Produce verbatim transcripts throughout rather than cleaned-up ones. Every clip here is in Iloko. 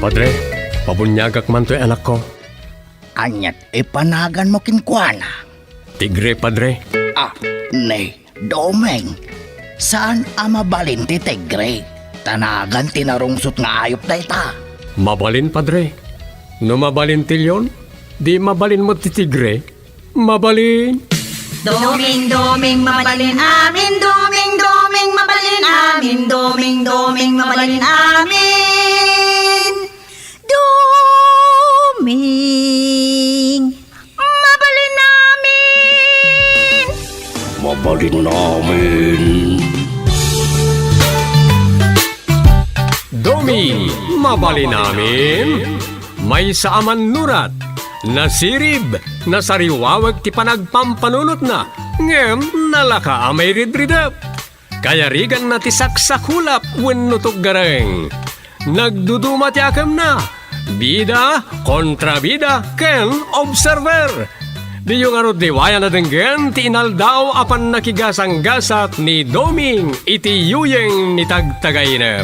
Padre, pabuniagak man toy anakko. Aniat ipanaganmo kenkuana? Tigre, Padre. Ah, ni Doming, saan a mabalin ti tigre? Ta nagan ti narungsot nga ayup dayta. Mabalin, Padre. No mabalin ti leon, di mabalin met ti tigre. Mabalin. Doming, Doming, mabalin amin. Doming, Doming, mabalin amin. Doming, Doming, mabalin amin. Doming, mabalin amin. Mabalin amin. Doming, mabalin amin. Maysa a mannurat, nasirib, nasariwawek ti panagpampanunotna, ngem nalaka a mairidridep. Kayariganna ti saksakulap wenno tuggareng. Nagduduma ti akemna, bida, kontrabida, ken observer. Diyo ngarud liwayan a denggen ti inaldaw a pannakigasanggasat ni Doming iti yuyeng ni Tagtagainep.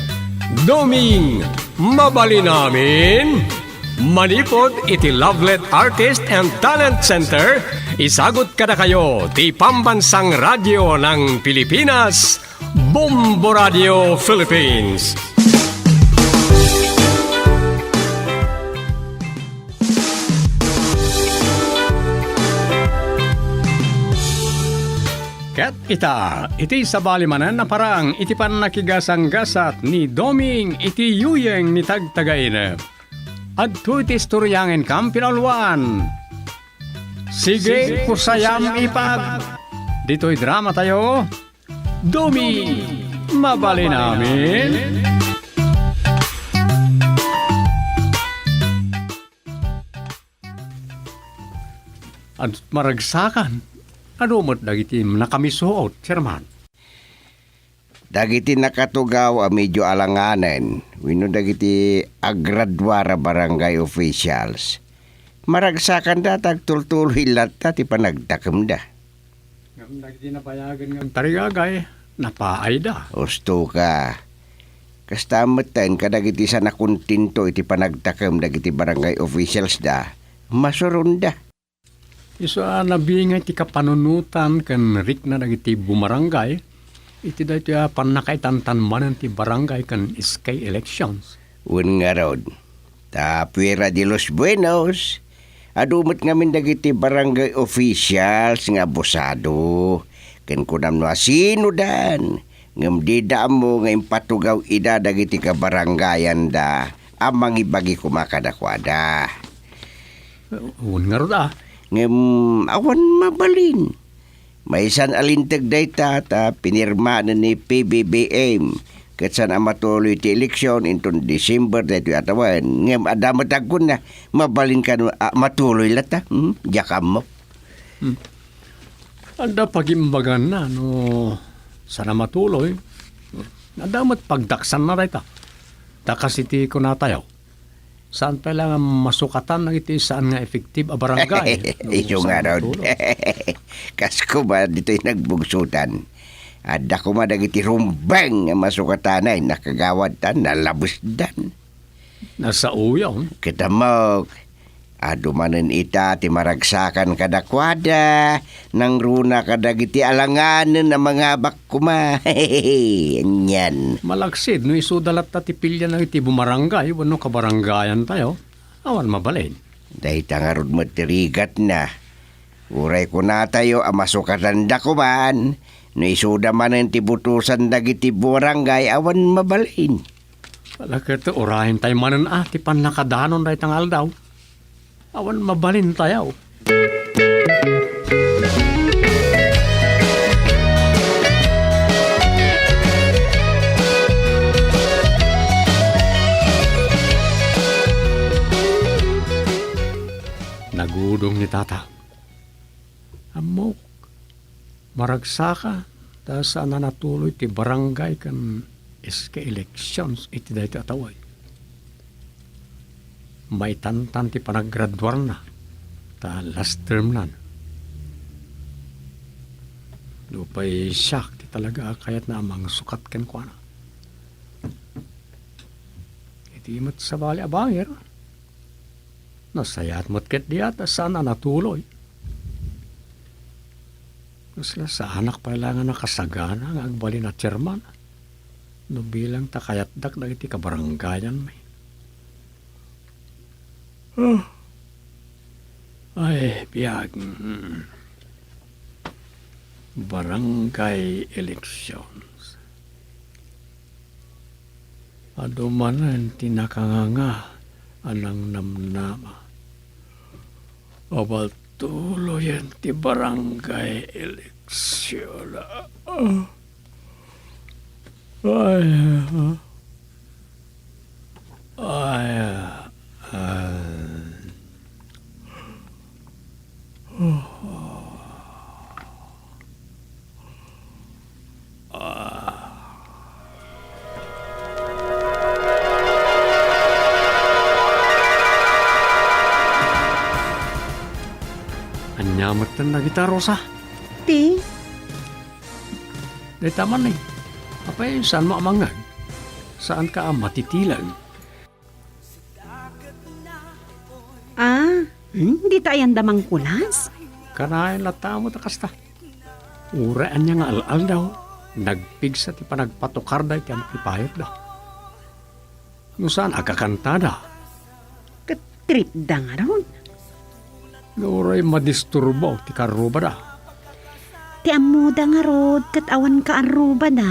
Doming, mabalin amin? Manipud iti Lovelet Artist and Talent Center, isagut kadakayo ti Pambansang Radyo ng Pilipinas, Bombo Radio Philippines. Ket ita, iti sabali manen a parang iti pannakigasanggasat ni Doming iti yuyeng ni Tagtagainep. Adtoy ti istorya nga inkam pinauluan. Sige, sige, kusayam, kusayam, ipag. Ipag. Ditoy drama tayo, Doming, mabalin amin. Ad-, maragsakan. Adu met dagiti nakamisuot, Chairman. Dagiti nakatugaw a medyo alanganen wenno dagiti agraduar a barangay officials, maragsakanda ta agtultuloy latta ti panagdakemda. Ngem dagiti nabayagen nga agtarigagay, napaayda. Usto ka. Kasta metten kadagiti saan a kontento iti panagdakem dagiti barangay officials da, masuronda. Isu a nabingay ti kapanunotan ken rikna dagiti bumarangay iti daytoy a pannakaitantan manen ti barangay ken S K elections. Wen ngarud, ta fuera de los buenos, adu met ngamin dagiti barangay officials nga abusado ken kunam no asinodan, ngem dida ammo nga impatugaw ida dagiti kabarangayanda a mangibagi koma kadakuada. Wen ngarud a. Ngem awan mabalin. Maysan a linteg dayta ta pinirmanen ni P B B M ket saan a matuloy ti eleksyon inton December daytoy a tawen. Ngem adda met agkunna, mabalin kano a matuloy latta? Hmm? Diak ammo. Hmm. Adda pagimbaganna no saan a matuloy. Adda met pagdaksanna dayta. Ta kas iti kunatayo, saan pay la nga masukatan dagiti saan nga effective a barangay. Isu ngarud. Kas koma ditoy nagbugsotan. Adda koma dagiti rumbeng nga masukatan ay nakagawad ta nalabesdan. Nasaoyan. Ket ammok, adu manen ita ti maragsakan kadakuada, nangruna kadagiti alanganen a mangabak koma. Anian. Malaksid no isuda latta ti pilian dagiti bumarangay wenno kabarangayan tayo. Awan mabalin. Dayta ngarud met ti rigatna. Uray kunatayo a masukatanda koman, no isuda manen ti butosan dagiti bumarangay, awan mabalin. Ala ket, urayen tay manen a ti pannakadanon dayta nga aldaw. Awan mabalin tayo. Nagudong ni Tata. Ammok, maragsaka, ta saan a natuloy ti barangay ken S K elections iti daytoy a tawen. Maitantan ti panagraduarna, ta last termnan. Nupay siak ti talaga a kayatna a mangsukat kenkuana. Di met sabali a bangir. Nasayaat met ketdi a ta saan a natuloy. Kasla saanak pay la nga nakasagana nga agbalin a chairman no bilang ta kayatdak dagiti kabarangayanmi. Ah. Ay, biag. Mm. Barangay elections. Adu manen ti nakanganga a nangnamnama. Abaltuloyen ti barangay eleksyon. Ay, ah. Ay, ah. Ania metten dagita, Rosa? Ti? Dayta manen. Apay, saanmo a mangngeg? Saanka a matitilag? Ah, hmm, dita ayan da mangkulas? Kanayon latta met a kasta. Uray ania nga al-aldaw, nagpigsa ti panagpatukarda iti ammok ni payotda. No saan, agkakantada. Ket tripda ngarud. Nga uray madisturbo ti kaarrubada. Ti ammoda ngarud ket awan kaarrubada.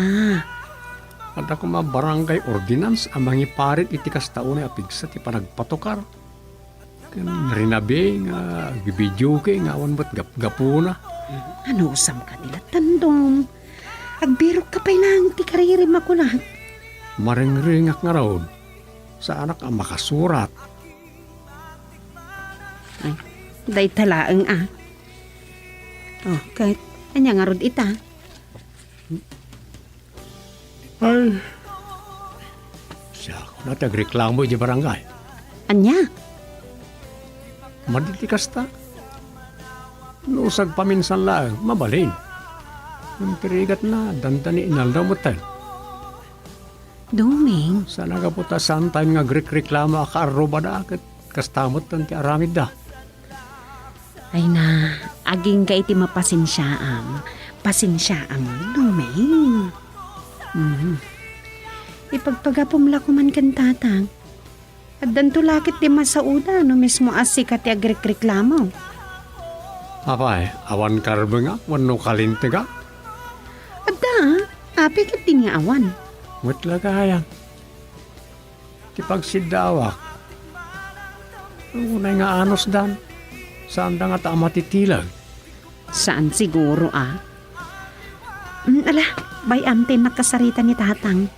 Adda koma barangay ordinance a mangiparit iti kasta unay a pigsa ti panagpatukar. Ken rinabi nga agbibidiyoke nga awan met gapgapuna. Anusam kadi latta, Dom? Agbirokka pay laeng ti karirim a kunak. Maringrengak ngarud. Saanak a makasurat. Ay, dayta laeng a. Oh, ket ania ngarud ita? Ay, siak, kuna ti agreklamo idiay barangay. Ania? Madi ti kasta. No sagpaminsan laeng, mabalin. Ngem ti rigatna, dandani inaldaw metten. Doming. Saan a gapu ta saantayon nga agrekreklamo a kaarrubada ket kasta metten ti aramidda. Ay na, agingga iti mapasensiaam. Pasensiaam, Doming. Mhm. Ipagpagapum la koman ken tatang. Addanto la ket ti masaoda no mismo a sika ti agrekreklamo. Apay, awan karbengak wenno kalintegak? Adda, apay ket di nga awan? Met la gayam. Ti pagsiddaawak, unay nga anusdan, saanda ngata a matitilag. Saan siguro a. Mm, ala, bay-am ti nakasarita ni tatang.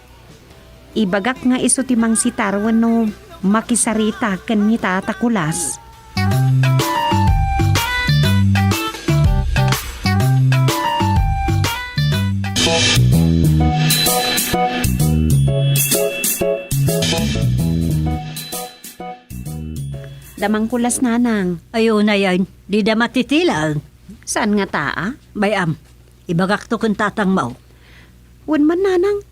Ibagak nga isu ti mangsitar wenno makisarita ken ni Tata Kulas. Da mangkulas, nanang. Ay, unay, ay, dida matitilag. Saan ngata a? Bay-am, ibagakto ken tatangmo. Wen man, nanang.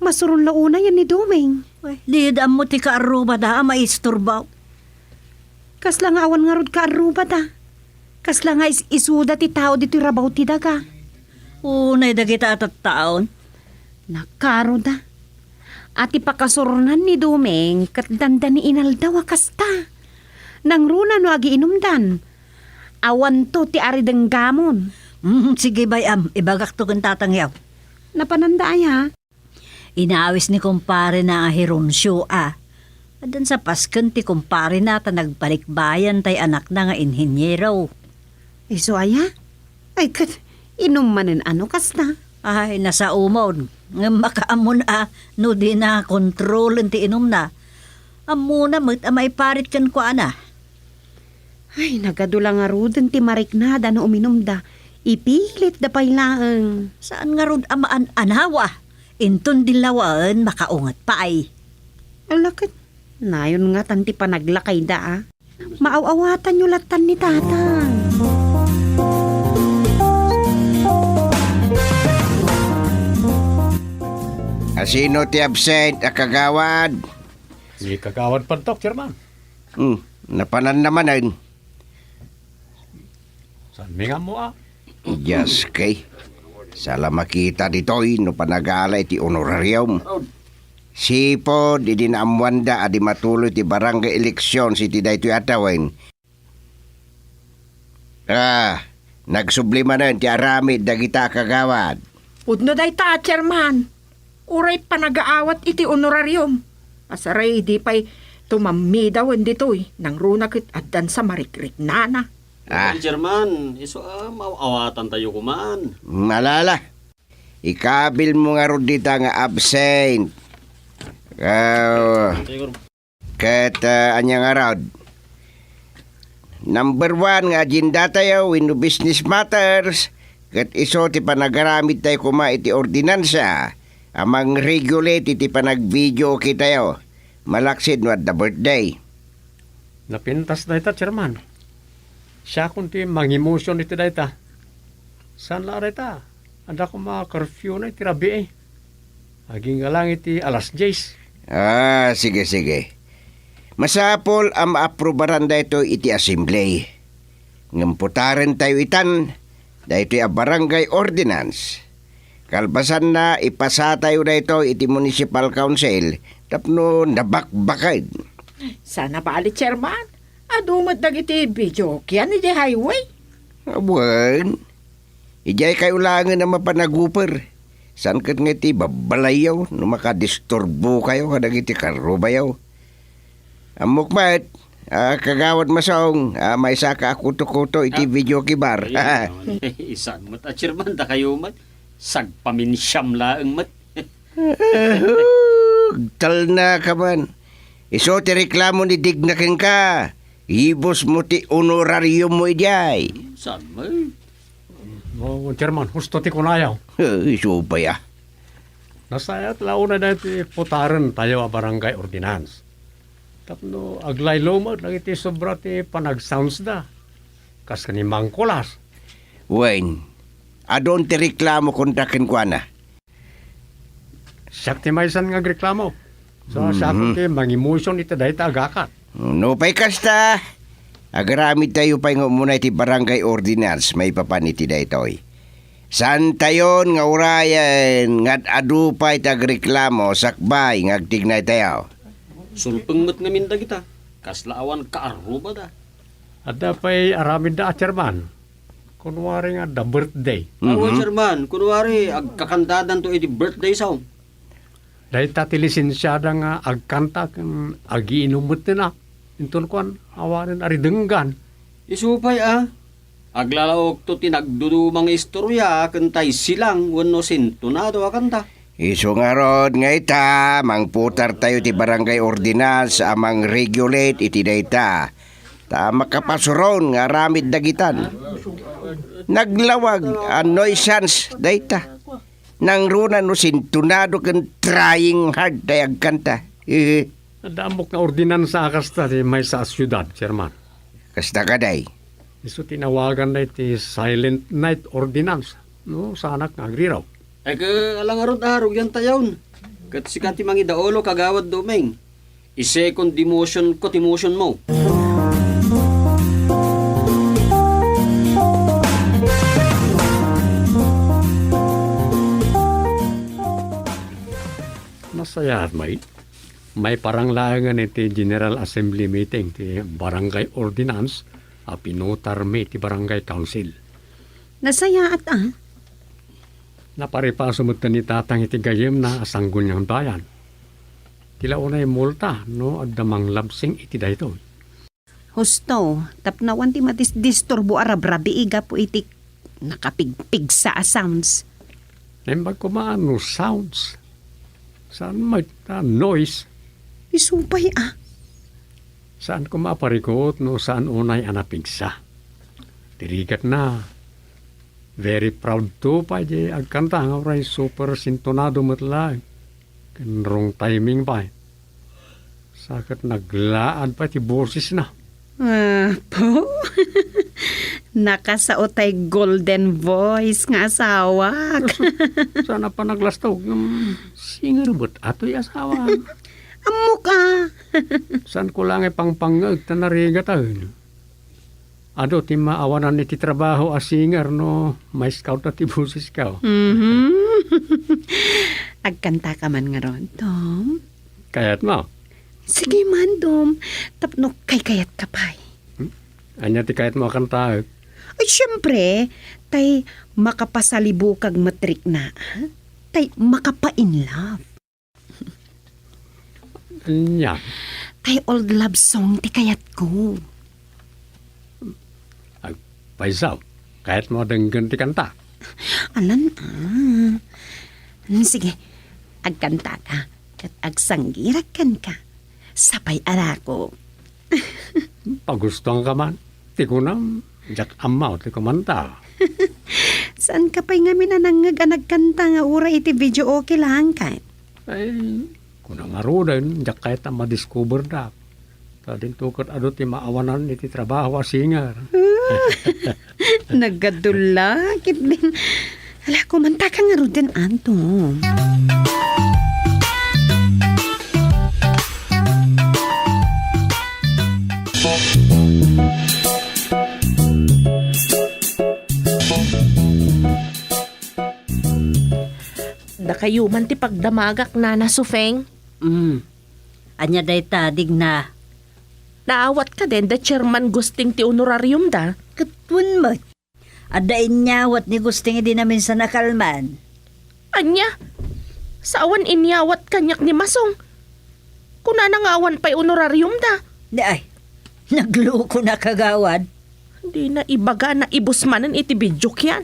Masuron la unayen ni Doming. Ay, dida ammo ti kaarrubada a maisturbo. Kasla nga awan ngarud kaarrubada. Kasla nga is-isuda ti tao ditoy rabaw ti daga. Unay dagita a tattaon. Nakaroda. A ti pakasuronan ni Doming ket dandani inaldaw a kasta. Nangruna no agiinumdan. Awanto ti aridenggamon. Mm, sige, bay-am, ibagakto ken tatangyo. Napananda aya? Inawis ni kumparena a Geroncio a. Addan sa pasken ti kumparena ta nagbalikbayan tay anakna nga inheniero. Isu aya? Ay, ket inum manen a no kasta? Ay, nasaomon. Ngem makaammon a no dina kontrolen ti inumna. Ammona met a maiparit kenkuana. Ay, nagadu la ngaruden ti mariknada no uminumda. Ipilitda pay laeng. Saan ngarud a maan-anawa? Inton dillawaen, makaunget pay. Ala ket, nayon ngatan ti panaglakayda a. Maaw-awatanyo lattan ni Tatang. Asino ti absent a kagawad? Ni kagawad pantok, Chairman. Hmm, napananna manen. Saan mi nga ammo, a? Dios kay. Saan la makita ditoy no panagala iti honorarium. Sipud idi naammoanda a di matuloy ti barangay eleksyon iti daytoy a tawen. Ah, nagsubli manen ti aramid dagita a kagawad. Pudno dayta, Chairman. Uray panagaawat iti honorarium. Asaray, di pay tumammidawen ditoy, nangruna ket addan sa marikriknana. Ah. Chairman, isu a maaw-awatantayo koman. Malala. Ikabil mo ngarud dita nga absent. Ah, ket, ah, ania ngarud? Number one nga agenda tayo wenno business matters, ket isu ti panagaramid tayo koma iti ordinansa a mangregulate iti panagvideoke tayo, malaksid no adda birthday. Napintas dayta, Chairman. Siakon ti mangi-motion iti dayta. Saan la a dayta? Adda koma curfew-na iti rabii. Agingga lang iti alas dies. Ah, sige, sige. Masapul a maaprubaran daytoy iti assembly. Ngem putarentayo itan daytoy a barangay ordinance. Kalpasanna, ipasatayo daytoy iti municipal council tapno nabakbaken. Saan a bali, Chairman. Adu met dagiti videokean iti highway. Awan. Idiay kayo laengen a mapanaguper. Saan ket nga iti babbalayyo no makadisturbokayo kadagiti karrubayo. Ammok met, a, Kagawad Masong, a, maysaka a kuto-kuto iti videoke bar. Ay, saan met a Chairman, dakayo met. Sagpaminsiam laeng met. Agtalnaka man. Isu ti reklamo ni Digna kenka. Ibus mo ti honorarium mo idiay. Saan met? O, Chairman, husto ti kunayo. Eh, isu pay, a. Nasayaat la unay daytoy putarentayo a barangay ordinance. Tapno aglaylo met dagiti sobra ti panagsounds da. Kas ken ni Mang Kulas. Wen, adun ti reklamo kontra kenkuana. Siak ti maysan nga agreklamo. So, siak ti mangi-motion iti dayta a gakat. No pay kasta, agaramidtayo pay nga umuna iti barangay ordinance maipapan iti daytoy. Saantayon nga urayen nga ad-adu pay ti agreklamo sakbay nga agtignaytayo. Sulpeng met ngamin dagita. Kasla awan kaarrubada. Adda pay aramidda a Chairman. Kunwari nga adda birthday. Awan, Chairman. Kunwari, agkakantadanto iti birthday song. Dayta ti lisensiada nga agkanta ken agiinum met, a. Inton kuan, awanen a ridenggan. Isu pay, a. Aglalaokto ti nagduduma nga istoria ken tay silang wenno sintonado a kanta. Isu ngarud nga ita, mangputartayo ti barangay ordinance a mangregulate iti dayta. Ta makapasuron nga aramid dagitan. Naglawag a nuisance dayta. Nangruna no sintonado ken trying hard tay agkanta. Adda ammok nga ordinansa a kasta ti maysa a siudad, Chairman. Kasta kadi? Isu ti inawagan da iti Silent Night Ordinance. No, saanak nga agriraw. Ay, ka, ala ngarud a, rugiantayon. Ket sika ti mangidaulo, Kagawad Doming. I-second the motion ko ti motion mo. Nasayaat, may, maiparang laengen iti General Assembly meeting ti Barangay Ordinance a pinutar mi ti Barangay Council. Nasayaat, a. Naparipaso met ni Tatang iti gayyemna a sangguniang bayan. Ti la unay multa no adda manglabsing iti daytoy. Husto, tapno awan ti madisdisturbo a rabrabii gapu iti nakapigpigsa a sounds. Naimbag koma no sounds. Saan met a noise? Isu pay, a. Saan koma a parikut no saan unay a napigsa. Ti rigatna, very proud to pay di agkanta nga uray super sintonado met laeng. Ken wrong timing pay. Sa ket naglaad pay ti bosesna. Apo, nakasao tay golden voice nga asawak. Saan a panaglastog, ngem singer met atoy asawa. Ammok, a. Saanko la nga ipangpangngeg ta narigatan. Adu ti maawanan iti trabaho a singer no ma-scout ti bosesko. Mhm. Agkantaka man ngarud, Dom? Kayatmo? Sige man, Dom. Tapno kaykayatka pay. Hmm? Ania ti kayatmo a kantaek? Ay, siyempre, tay makapasalibukag met rikna, ha? Tay makapa-in love. Ania? Ay, old love song ti kayatko. Agpayso, kayatmo a denggen ti kanta? Alan, ah. Hmm, sige, agkantaka, ket agsanggirak kenka. Sapay a dakop. Pagustuanka man. Ti kunam, diak ammo ti kumanta. Saanka pay ngamin a nangngeg a nagkanta nga uray iti videoke laeng ket? Ay, kunam ngaruden, diak kayat a madiskuberdak. Ta dinto ket adu ti maawanan iti trabaho a singer. Nagadu la, ket din. Ala, kumantaka ngaruden, Anto. Dakayo man ti pagdamagak, Nana Sufeng. Mm. Ania dayta, Digna? Naawat ka den da Chairman Gusting ti honorarium da? Ket wen met. Adda inyawat ni Gusting idi naminsan a kalman. Ania? Sa awan inyawat kaniak ni Masong? Kunana nga awan pay honorarium da. Di ay, nagloko na kagawad. Dina ibaga na ibus manen iti videokean.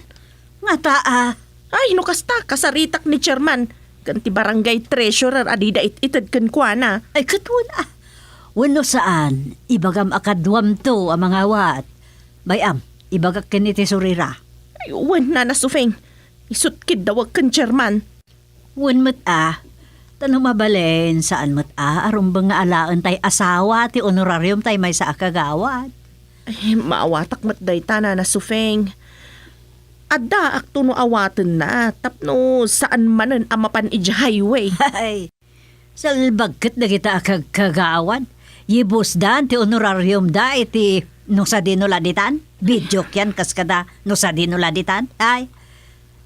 Ngata a. Ay, no kasta, kasaritak ni Chairman ken ti barangay treasurer a dida it-ited kenkuana. Ay, ket wen a. Wenno saan, ibagam a kaduamto a mangawat. Bay-am, ibagak ken ni tesorera. Ay, wen, Nana Sufeng. Isut' kiddawek ken Chairman. Wen met a, ta no mabalin, saan met a, a rumbeng nga alaen tay asawa ti honorarium tay maysa a kagawad. Ay, maawatak met dayta, Nana Sufeng. Addaakto no awatenna, tapno saan manen a mapan idiay highway. Ay, salbag ket dagita a kagkagawad. Yibusdan ti honorarium da iti no sadino la ditan. Videokean kas kada no sadino la ditan. Ay.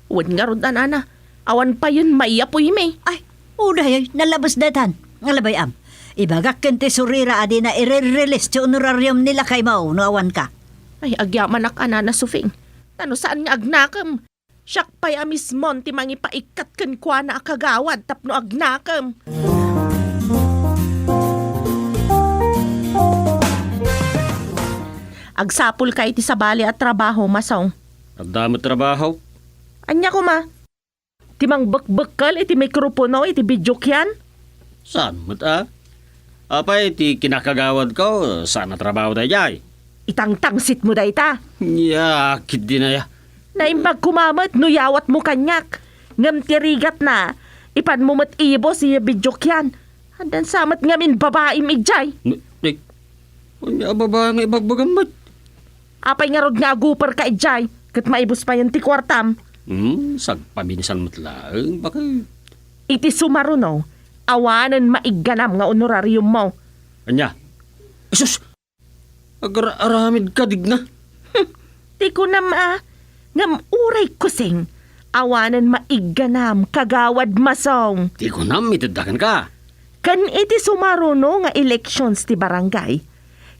Wen ngarud, Nana. Awan payen maiyapuymi. Ay, uday, nalabes daytan. Nga labay-am. Ibagak ken tesorera a dina ire-release ti honorarium ni lakaymo no awanka. Ay, agyamanak a, Nana Sufeng. Ta no saan nga agnakem, siak pay a mismon ti mangipaikkat kenkuana a kagawad tapno agnakem. Agsapulka iti sabali a trabaho, Masong. Adda met trabaho? Ania koma? Ti mangbekbekkel iti mikropono iti videokean? Saan met a? Apay ti kinakagawadko, saan a trabaho daydiay? Itangtangsitmo dayta. Nia, ket dinaya. Naimbag koma met no yawatmo kaniak. Ngem ti rigatna, ipanmo met ibus iya videokean. Addan sa met ngamin babaim idiay. Ni, ni, ania a babai nga ibagbagam met? Apay ngarud nga aguperka idiay, ket maibus payen ti kuartam? Hmm, sagpaminsan met laeng, baket. Iti sumaruno, awanen maigganam nga honorariummo. Ania? Isus! Agar-aramidka, Digna. Hmm, ti kunam a, ngem uray kusing, awanen maigganam, Kagawad Masong. Ti kunam, iteddakanka. Ken iti sumaruno nga elections ti barangay,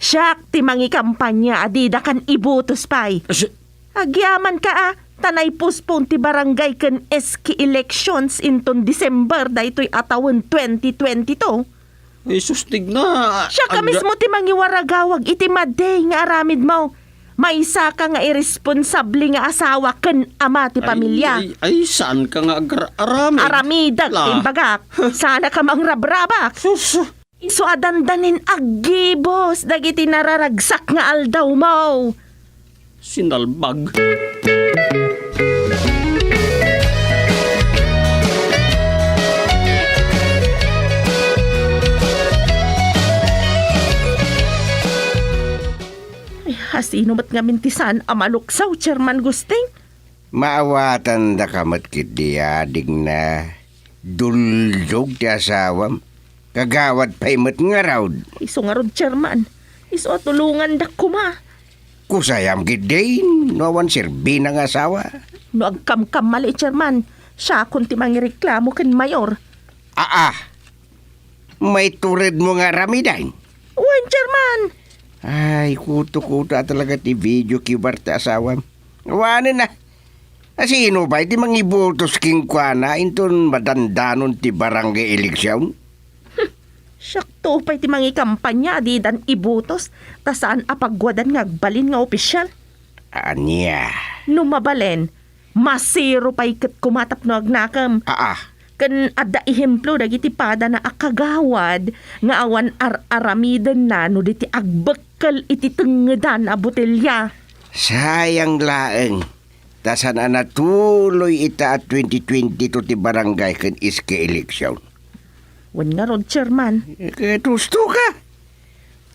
siak ti mangikampania a didakan ibutos pay. As- Agyamanka a, ta naipospone ti barangay ken S K elections inton December daytoy a tawen twenty twenty-two. Ay, sus, Digna. Siak a mismo ti mangiwaragawag iti madi nga aramidmo. Maysaka nga irresponsable nga asawa ken ama ti pamilia. Ay, ay, saanka nga agar-aramid. Aramidek ti imbagak. Saanka mangrabrabak. Sus. Isu a dandanin aggibus dagiti nararagsak nga aldawmo. Sinalbag. Ay, asino met ngamin ti saan a maluksaw, Chairman Gusting? Maawatandaka met ketdi, Digna. Duldog ti asawam. Kagawad pay met ngarud. Isu ngarud, Chairman. Isu a tulongandak koma. Kusayam ketdin no awan serbina nga asawa. No agkamkamali, Chairman, siakon ti mangireklamo ken Mayor. Aa, maituredmo nga aramiden? Wen, Chairman. Ay, kuto-kuto a talaga ti video cue bar ti asawam. Awanen a. A, sino pay ti mangibotos kenkuana inton madandanon ti barangay eleksion? Siakto pay ti mangikampanya a didan ibotos ta saan a pagwadan nga agbalin nga opisyal. Ania? No mabalin, masero pay ket koma tapno agnakem. Aa. Ken adda ehemplo dagiti padana a kagawad nga awan ar-aramidenna no di ti agbekkel iti tengngedan a botelia. Sayang laeng, ta saan a natuloy ita a twenty twenty-two ti barangay ken S K election. Wen ngarud, Chairman. Eh, ket husto ka.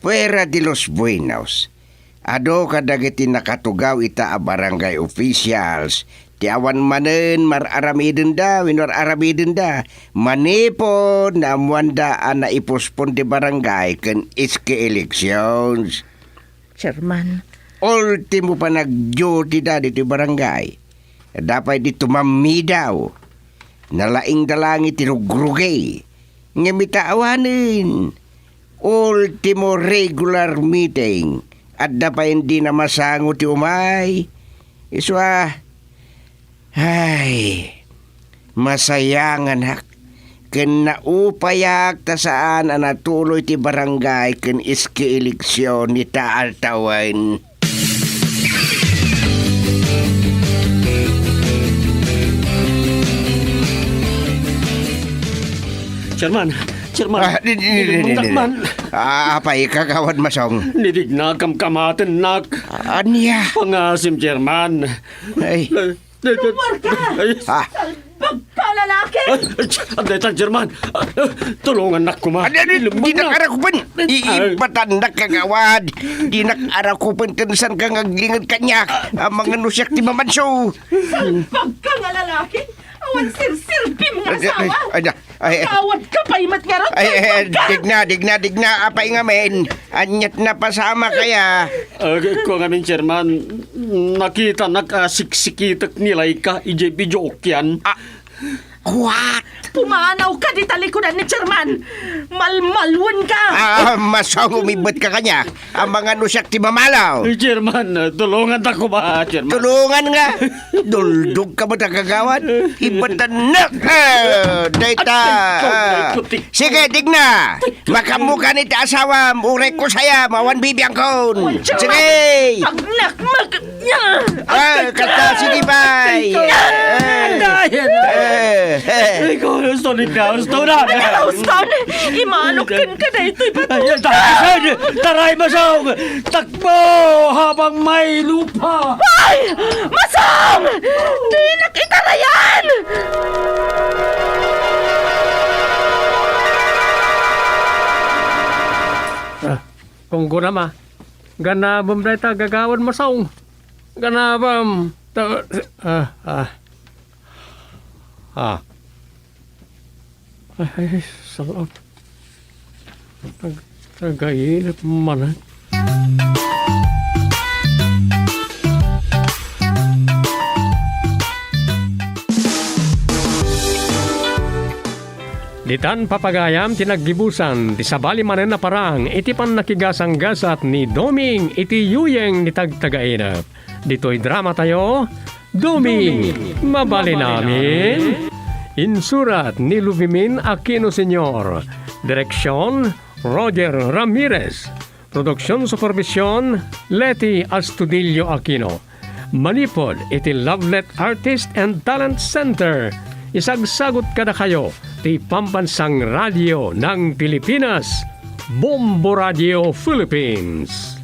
Fuera de los buenos, adu kadagiti nakatugaw ita a barangay officials ti awan manen mar-aramidenda wenno ar-aramidenda manipud naammoanda a naipospon ti barangay ken S K elections. Chairman. Ultimo panagdiotida ditoy barangay. Adda pay di tumammidaw. Nalaingda laeng iti rugrugi. Ngem ita awanen, ultimo regular meeting. Adda pay dina masango ti umay. Isu a, ay, masayanganak ken naupayak ta saan a natuloy ti barangay ken S K eleksyon ita a tawen. Chairman, Chairman. Ah, di, di, di, di, di, di. Mantakman. Ah, apay, Kagawad Masong? Nidigna kamkamatennak. Ania? Pangasim, Chairman. Ay. Ay, ay, Lumar ka! Ay. Ah. Salbag ka, lalaki! Ay, ay, adda ita, Chairman. Ah, ah, tulongannak koma. Adi, adi, Lumar dinak na. Arakupen. Ay. Iibatannak, Kagawad. Dinak arakupen ken saan ka nga aglinged kaniak. Amangan no siak ti mamanso. Salbag ka nga lalaki! Awan serserbim nga asawa! Ay, ay, ay, ay. Kawad ka pay met ngarud! Ay, ay, ay, salbag ka! Digna, digna, digna, apay ngamin? Ania't napasamak aya? Ah, ku ngamin, Chairman, nakitanak a siksikitek ni Laika idiay videokean. Ah, what? Pumanaw ka di talikudan ni Chairman! Malmalwen ka! Ah, Masong, umibbet ka kaniak. Amangan no siak ti mamalaw. Eh, Chairman, ah, tulongannak koma, Chairman. Tulongan nga. Duldog ka met a Kagawad. Ibatannak. Ah, dayta. Ay, ay, ay, putik. Sige, digna. Makaammokan iti asawam, uray kusayam, awan bibiangkon. Ay, Chairman. Sige. Pagnak-, mag-, Ah, kasta, sige, bay. Ay, ay, ay, ay. Eh, eh. Ay, ko, gusto ni Klaus to na. Ay, Klaus to na. Imanok ken ka daytoy bato. Ay, ay, taray, taray, Masong. Takbo habang may lupa. Ay, Masong! Dinak itarayan! Ah, kung gunam, ah. Ganabem dayta, Kagawad Masong. Ganabem. Ta-, ah, ah. Ah. Ay, ay, salamat. Nag-, nagainip man, eh. Ditan, papagayam, ti naggibusan ti sabali manen a parang iti pannakigasanggasat ni Doming iti yuyeng ni Tagtagainep. Ditoy dramatayo, Doming, Mabalin Amin. Insurat ni Luvimin Aquino Senior. Direksyon, Roger Ramirez. Production supervision, Leti Astudillo Aquino. Manipud iti Lovelet Artist and Talent Center, isagsagut kadakayo ti Pambansang Radio ng Pilipinas, Bombo Radio Philippines.